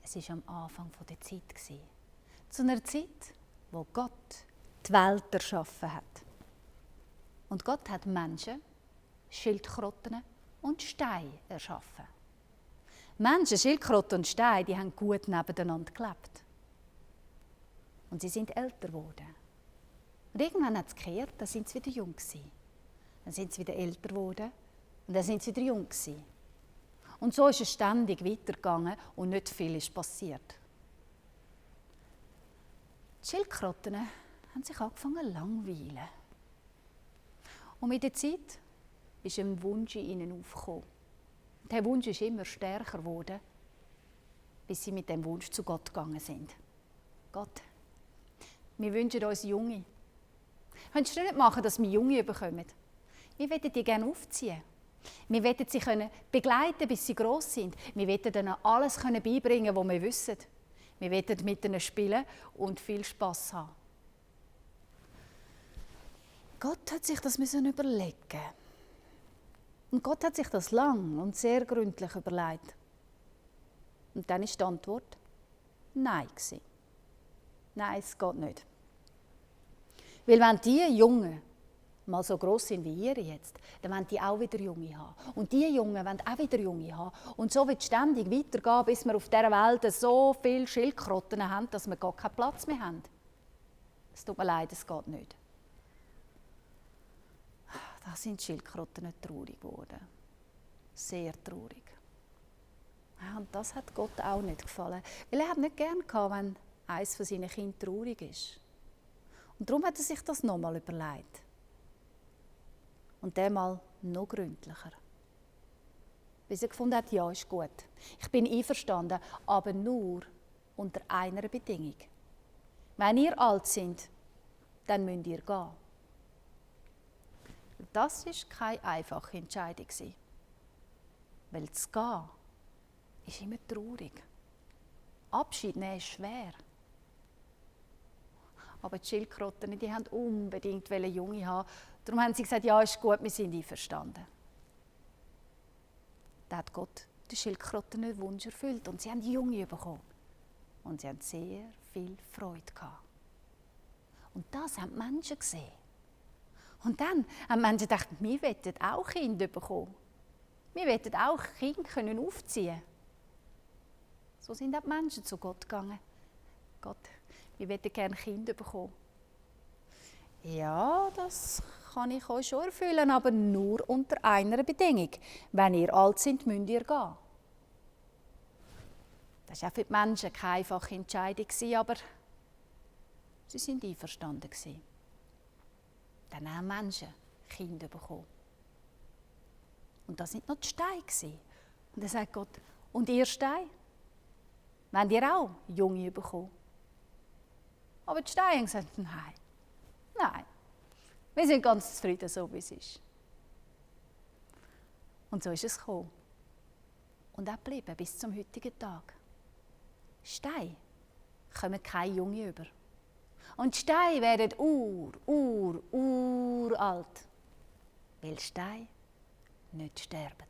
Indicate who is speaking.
Speaker 1: Es war am Anfang der Zeit. Zu einer Zeit, wo Gott die Welt erschaffen hat. Und Gott hat Menschen, Schildkröten und Steine erschaffen. Menschen, Schildkröten und Steine, die haben gut nebeneinander gelebt. Und sie sind älter geworden. Und irgendwann hat es gekehrt, dann sind sie wieder jung gewesen. Dann sind sie wieder älter geworden und dann sind sie wieder jung gewesen. Und so ist es ständig weitergegangen und nicht viel ist passiert. Die Schildkröten haben sich angefangen zu langweilen. Und mit der Zeit ist ein Wunsch in ihnen aufgekommen. Der Wunsch ist immer stärker geworden, bis sie mit dem Wunsch zu Gott gegangen sind. Gott, wir wünschen uns Junge. Könntest du nicht machen, dass wir Junge bekommen? Wir wollen die gerne aufziehen. Wir wollen sie begleiten, bis sie gross sind. Wir wollen ihnen alles beibringen, was wir wissen. Wir wollen mit ihnen spielen und viel Spass haben. Gott hat sich das überlegen. Und Gott hat sich das lang und sehr gründlich überlegt. Und dann war die Antwort Nein. Nein, es geht nicht. Weil wenn die Jungen mal so gross sind wie ihr jetzt, dann wollen die auch wieder Junge haben. Und die Jungen wollen auch wieder Junge haben. Und so wird es ständig weitergehen, bis wir auf dieser Welt so viele Schildkröten haben, dass wir gar keinen Platz mehr haben. Es tut mir leid, es geht nicht. Da sind die Schildkröten traurig geworden. Sehr traurig. Ja, und das hat Gott auch nicht gefallen. Weil er hat nicht gern gehabt, wenn eines von seinen Kindern traurig ist. Und darum hat er sich das nochmal überlegt. Und diesmal noch gründlicher. Bis er gefunden hat, ja, ist gut. Ich bin einverstanden, aber nur unter einer Bedingung. Wenn ihr alt seid, dann müsst ihr gehen. Das war keine einfache Entscheidung. Weil zu gehen ist immer traurig. Abschied nehmen ist schwer. Aber die Schildkröten, die wollten unbedingt Junge haben. Darum haben sie gesagt, ja, ist gut, wir sind einverstanden. Da hat Gott die Schildkröten den Wunsch erfüllt und sie haben Junge bekommen. Und sie haben sehr viel Freude gehabt. Und das haben die Menschen gesehen. Und dann haben die Menschen gedacht, wir wollen auch Kinder bekommen. Wir wollen auch Kinder aufziehen. So sind auch die Menschen zu Gott gegangen. Gott, wir wollen gerne Kinder bekommen. Ja, das kann ich euch schon erfüllen, aber nur unter einer Bedingung. Wenn ihr alt seid, müsst ihr gehen. Das war auch für die Menschen keine einfache Entscheidung, aber sie sind einverstanden. Dann haben Menschen Kinder bekommen. Und das sind noch die Steine. Und dann sagt Gott, und ihr Steine? Wollt ihr auch Junge bekommen? Aber die Steine haben gesagt, nein, wir sind ganz zufrieden, so wie es ist. Und so ist es gekommen. Und auch geblieben bis zum heutigen Tag. Steine kommen keine Junge über. Und die Steine werden uralt, weil Steine nicht sterben.